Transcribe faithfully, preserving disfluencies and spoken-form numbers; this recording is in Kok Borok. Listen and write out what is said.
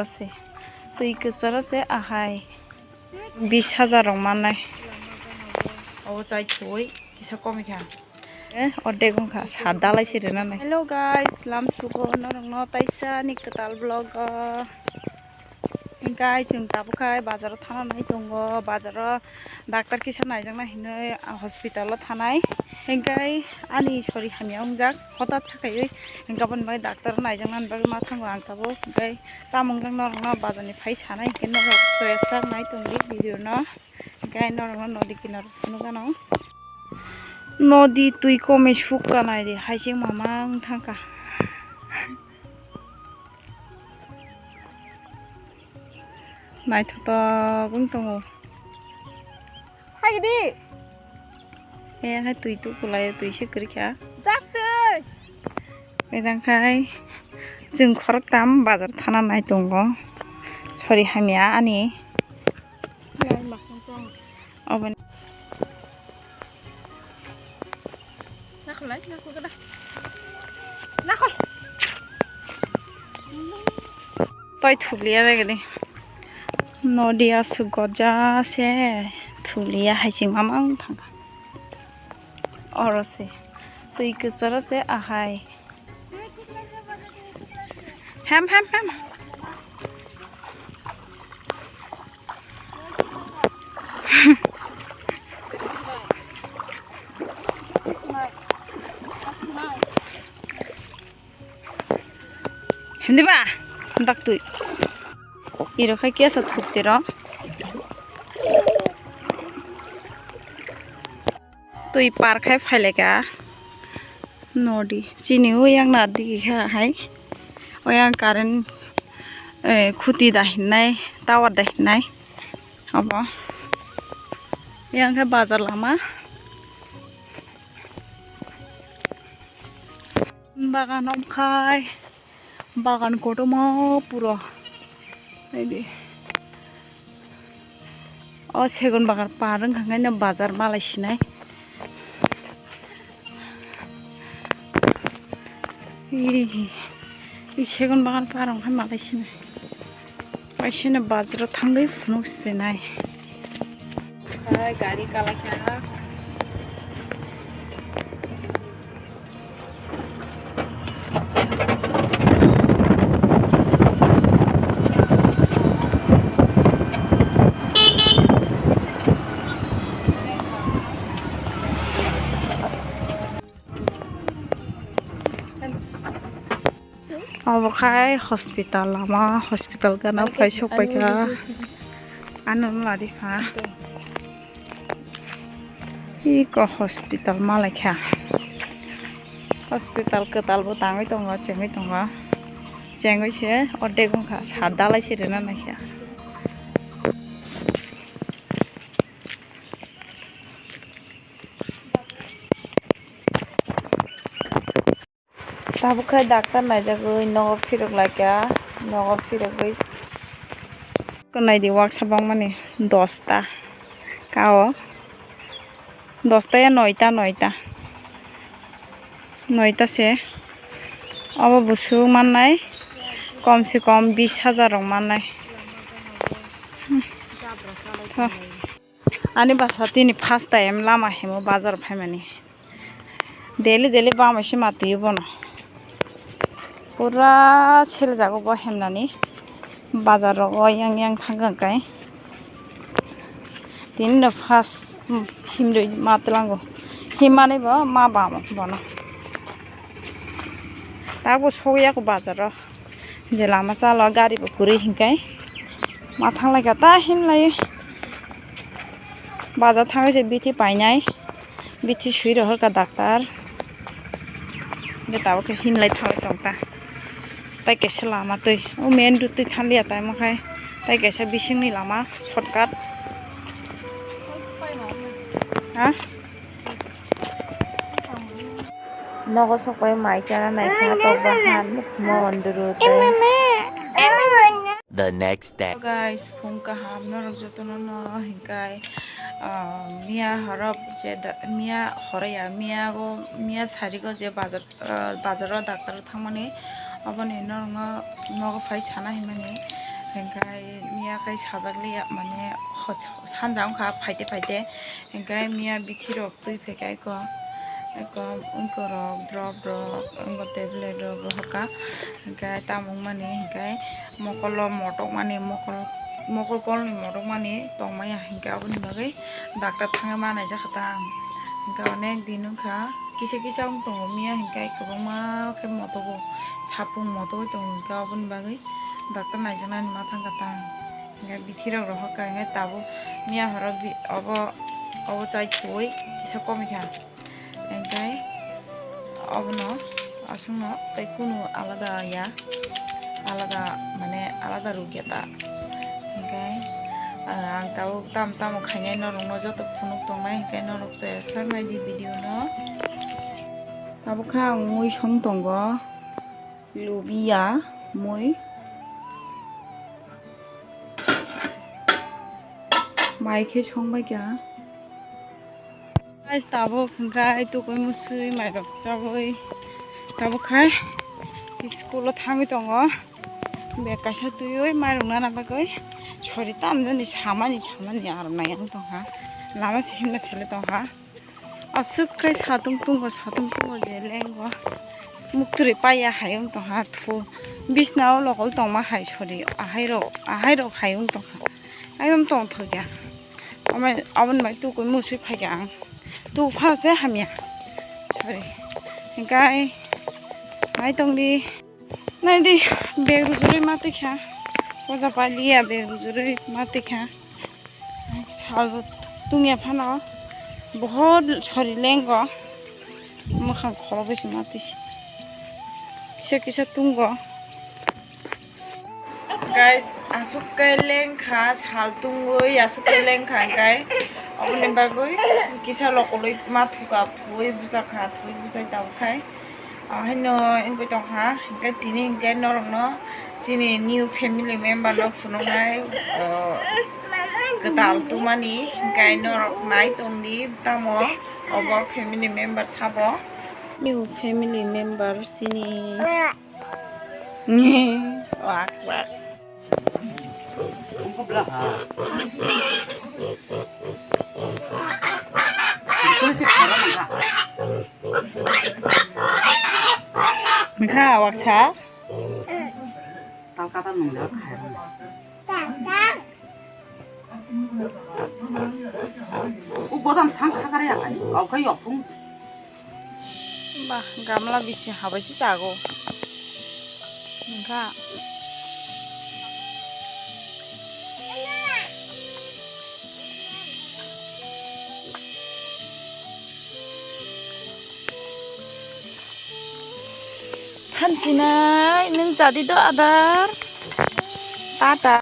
Se twi kwcharo se ahai bis hajar rok mannai. Obo chai thwi kisa komikha. Eh, ordek wngkha, sat dalai se rwnani. Hello guys, lam sugo norokno taisa ni kwtal vlog o. Hingkai chwng tabuk khai bazaro thana nai tongo, bazaro doctor kisa naijakna hinwi hospital o thanai. Hingkai ani sori hamya wngjak, hotat sakhaiwi hingke aboni bagwi doctor naijaknani bagwi ma thango ang tabuk. Hingkai tamo wngjak norokno bazarni phai sanai hingke norok soya sak nai tongdi video no. Hingke norokno nodi kinaro phunukgano. Nodi twi komwi sukka naidi, haising mamang thangkha. Naithotok wng tongo. Haigidi. Eh, hai twi tukulai, twi se kwrwikha. Jaktwi. Ejang khai chwng khoroktam bazar thana nai tongo. Sori hamya ani. Oboni. Nakhol lai, nakhol kada. Nakhol. Toi thubliya begini. Nodi aswk goja se thuliya, haising mamang thangkha. Oro se twi kwcharo se ahai. Hem, hem, hem. Hindi ba? Dak twi. Iro khai kesa thuk tiro. Twi par khai phailaika nodi. Chini oyang na digi kha hai. Oyang current, eh, khuti da hinai, tower da hinai. Obo. Yang khe bazar lama. Bagan omkhai. Bagan kotorma puro. Naidi. O segun bagan par wngkha khe no bazar malai sinai. Ih, ih, segun bagan par wngkha malai sinai. Kaisa no bazar o thangwi phunuk sinai. Hai gari kalai kha. Obo khai hospital lama, hospital gana phai sok pai kha. Ano ladi kha. Iko hospital malai kha. Hospital kwtal bo tangwi tongo, chengwi tongo. Chengwi se ordek wngkha, sat dalai se rwna naikha. Tabuk khe doctor naijagwi nogo phirok laikha, nogo phirogwi. Naidi waksa bangmani dosta ka o, dosta ya noita, noita, noita se. Obo busu mannai kom se kom bis hajar rok mannai. Hmm. Tho. Ani bwsa tini first time lama himo bazar phaimani. Daily daily bama se mati bono. Pura seljago bo hemnani. Bazar rogo yang yang thangkha kai. Tini no first, hmm, himrwi ma twlango. Himmani bo ma bamo bono. Tabo sogya ko bazar o. Je lama salo gari bo kwrwi hinkai ma thanglai kha ta himlai. Bazar thangwi se bithi painai, bithi swi rohor kha doctor. Je tabuk khe himlai thanglai tong ta. Tai kaisa lama twi o main road twi thangliya tai omo khai tai kaisa bisingni lama shortcut. Ha? Nogo sokbai mai chana naikha tok bahan mo onduru tei. The next day. Hello guys, phung kaham norok jotono no hinkai, ah, miya horo je da-, miya horo ya, miya go, miya sari go je bazar, ah, bazaro doctor thangmani oboni norokno nogo phai sana hinmani. Hingkai miya kai sajak liya, mane hot-, sanja wngkha phaite phaite. Hingkai miya bithi rok twi phaikha eko, eko wngkorok, drop rok, wngkha tablet rok rohorkha. Hingkai tamo wngmani hingkai mokolo motok mani, mokol, mokol kolni motok mani tongmaya, hingkai aboni bagwi doctor thangwi ma naijakha ta ang. Hingkai onek din wngkha, kisa kisa wng tongo miya, hingkai kwbangma khe motogo, sapung motogwi tongo, hingkai aboni bagwi doctor naijaknani ma thangkha ta ang. Hingke bithi rok rohor kha, hingke tabuk miya horo bi-, obo, obo chai thuwi kisa komikha. Hingke obono aswkno tei kunu alada ya, alada mane alada rukya ta. Hingke, ah, ang tabuk tamo tamo khainai norokno joto phunuk tongnai, hingke norok chaya sak naidi video no. Tabuk khe ang mui song tongo. Lubiya mui. Mai khe songbai kha. Guys, tabuk hwnkhe tukui musui mairok chabwi tabuk khai school o thangwi tongo. Bag kaisa twiwi mairok nana bagwi sori tamjani samani samani aro nai wng tongkha. Lama se himna sele tongkha. Aswk khe satung tungo, satung tungo je lengo. Muktwrwi paiya hai wng tongkha thu. Bisna o lokol tongma hai sori. Ahai rok, ahai rok hai wng tongkha. Ayom tong thokya. Amai aboni bai tukui musui phaikha ang. Tu phano se hamya. Sori. Hingkai nai tongdi. Naidi bag rujurwi ma twi kha. Poja paliya bag rujurwi ma twi kha. Sal tungya phano bohor sori lengo. Mwkhang khoro bai se ma twi se. Kisa kisa tungo. Guys, aswk khe lengkha, sal tungwi aswk khe lengkha, hingkai aboni bagwi kisa lokolwi ma thuka, thuwi bujakha, thuwi bujai tabuk khai. Haino wngwi tongkha, hingke tini hingke norokno chini new family member no phunuknai, o, kwtal tumani, hingke norok nai tongdi tamo obo family member sabo. New family member chini. Wak, wak. Wngkha waksa. Tal kata nung jak khai rw. O bodam sang kha kare ya kai. Kau kai yok phung. Ba, gamla bisi habai se chago. Wngkha. Thansinai, nwng chadi do adar. Tata.